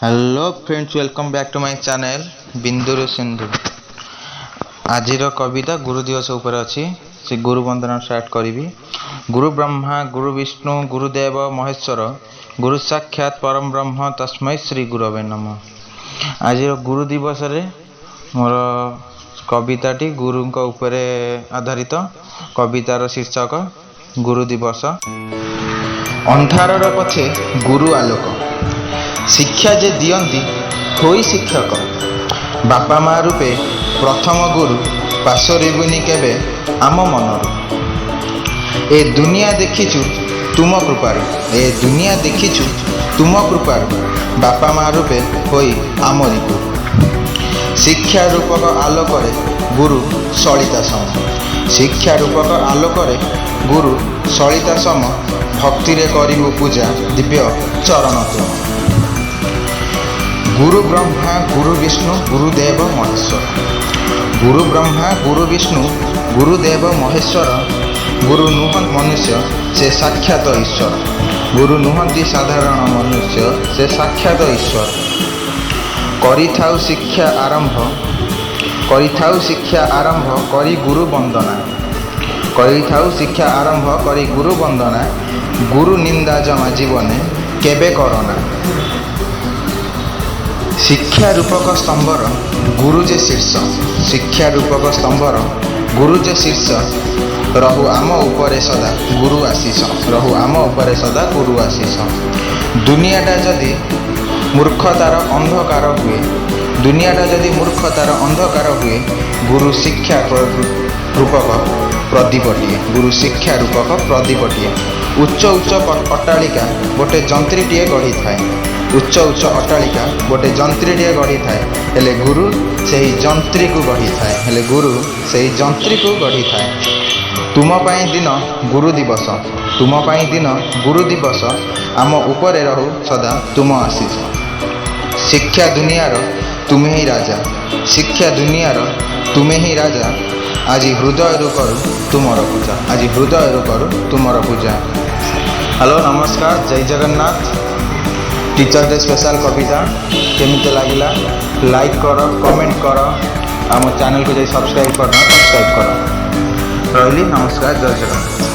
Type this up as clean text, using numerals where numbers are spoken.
Hello friends, welcome back to my channel ବିନ୍ଦୁରୁ Sindhu. ଆଜିର କବିତା ଗୁରୁ ଦିବସ ଉପରେ ଅଛି। ସେ ଗୁରୁ ବନ୍ଦନା ଷ୍ଟାର୍ଟ କରିବି। ଗୁରୁ ବ୍ରହ୍ମା, ଗୁରୁ ବିଷ୍ଣୁ, ଗୁରୁଦେବ ମହେଶ୍ୱର, ଗୁରୁ ସାକ୍ଷାତ ପରମ ବ୍ରହ୍ମ, ତସ୍ମୈ ଶ୍ରୀ ଗୁରବେ ନମଃ। ଆଜିର ଗୁରୁ ଦିବସରେ ମୋର କବିତାଟି ଗୁରୁଙ୍କ ଉପରେ ଆଧାରିତ। କବିତାର ଶୀର୍ଷକ ଗୁରୁ ଦିବସ। ଅନ୍ଧାରର ପଥେ ଗୁରୁ ଆଲୋକ, ଶିକ୍ଷା ଯେ ଦିଅନ୍ତି ହୋଇ ଶିକ୍ଷକ। ବାପା ମା ରୂପେ ପ୍ରଥମ ଗୁରୁ, ପାଶୋରିବୁନି କେବେ ଆମ ମନରୁ। ଏ ଦୁନିଆ ଦେଖିଛୁ ତୁମ କୃପାରୁ, ଏ ଦୁନିଆ ଦେଖିଛୁ ତୁମ କୃପାରୁ, ବାପା ମା ରୂପେ ହୋଇ ଆମରି ଗୁରୁ। ଶିକ୍ଷା ରୂପକ ଆଲୋକରେ ଗୁରୁ ସଳିତା ସମ, ଶିକ୍ଷା ରୂପକ ଆଲୋକରେ ଗୁରୁ ସଳିତା ସମ, ଭକ୍ତିରେ କରିବୁ ପୂଜା ଦିବ୍ୟ ଚରଣ ତୁମ। ଗୁରୁ ବ୍ରହ୍ମା, ଗୁରୁ ବିଷ୍ଣୁ, ଗୁରୁଦେବ ମହେଶ୍ୱର, ଗୁରୁ ବ୍ରହ୍ମା, ଗୁରୁ ବିଷ୍ଣୁ, ଗୁରୁଦେବ ମହେଶ୍ୱର, ଗୁରୁ ନୁହନ୍ତି ମନୁଷ୍ୟ, ସେ ସାକ୍ଷାତ ଈଶ୍ୱର। ଗୁରୁ ନୁହନ୍ତି ସାଧାରଣ ମନୁଷ୍ୟ, ସେ ସାକ୍ଷାତ ଈଶ୍ୱର। କରିଥାଉ ଶିକ୍ଷା ଆରମ୍ଭ, କରିଥାଉ ଶିକ୍ଷା ଆରମ୍ଭ କରି ଗୁରୁ ବନ୍ଦନା, କରିଥାଉ ଶିକ୍ଷା ଆରମ୍ଭ କରି ଗୁରୁ ବନ୍ଦନା, ଗୁରୁ ନିନ୍ଦା ଜମା ଜୀବନେ କେବେ କରନା। ଶିକ୍ଷା ରୂପକ ସ୍ତମ୍ଭର ଗୁରୁ ଯେ ଶୀର୍ଷ, ଶିକ୍ଷା ରୂପକ ସ୍ତମ୍ଭର ଗୁରୁ ଯେ ଶୀର୍ଷ, ରହୁ ଆମ ଉପରେ ସଦା ଗୁରୁ ଆଶିଷ, ରହୁ ଆମ ଉପରେ ସଦା ଗୁରୁ ଆଶିଷ। ଦୁନିଆଟା ଯଦି ମୂର୍ଖତାର ଅନ୍ଧକାର ହୁଏ, ଦୁନିଆଟା ଯଦି ମୂର୍ଖତାର ଅନ୍ଧକାର ହୁଏ, ଗୁରୁ ଶିକ୍ଷା ରୂପକ ପ୍ରଦୀପଟିଏ, ଗୁରୁ ଶିକ୍ଷା ରୂପକ ପ୍ରଦୀପଟିଏ। ଉଚ୍ଚ ଉଚ୍ଚ ଅଟ୍ଟାଳିକା ଗୋଟେ ଯନ୍ତ୍ରୀଟିଏ ଗଢ଼ିଥାଏ, ଉଚ୍ଚ ଉଚ୍ଚ ଅଟ୍ଟାଳିକା ଗୋଟେ ଯନ୍ତ୍ରୀଟିଏ ଗଢ଼ିଥାଏ, ହେଲେ ଗୁରୁ ସେହି ଯନ୍ତ୍ରୀକୁ ଗଢ଼ିଥାଏ, ହେଲେ ଗୁରୁ ସେହି ଯନ୍ତ୍ରୀକୁ ଗଢ଼ିଥାଏ। ତୁମ ପାଇଁ ଦିନ ଗୁରୁ ଦିବସ, ତୁମ ପାଇଁ ଦିନ ଗୁରୁ ଦିବସ, ଆମ ଉପରେ ରହୁ ସଦା ତୁମ ଆଶିଷ। ଶିକ୍ଷା ଦୁନିଆର ତୁମେ ହିଁ ରାଜା, ଶିକ୍ଷା ଦୁନିଆର ତୁମେ ହିଁ ରାଜା, ଆଜି ହୃଦୟରୁ କରୁ ତୁମର ପୂଜା, ଆଜି ହୃଦୟରୁ କରୁ ତୁମର ପୂଜା। ହ୍ୟାଲୋ, ନମସ୍କାର, ଜୟ ଜଗନ୍ନାଥ। ଟିଚର୍ ଡେ ସ୍ପେଶାଲ୍ କବିତା କେମିତି ଲାଗିଲା? ଲାଇକ୍ କର, କମେଣ୍ଟ କର, ଆମ ଚ୍ୟାନେଲକୁ ଯାଇ ସବସ୍କ୍ରାଇବ୍ କର, ସବସ୍କ୍ରାଇବ୍ କର। ରହିଲି, ନମସ୍କାର, ଜୟ ଜଗନ୍ନାଥ।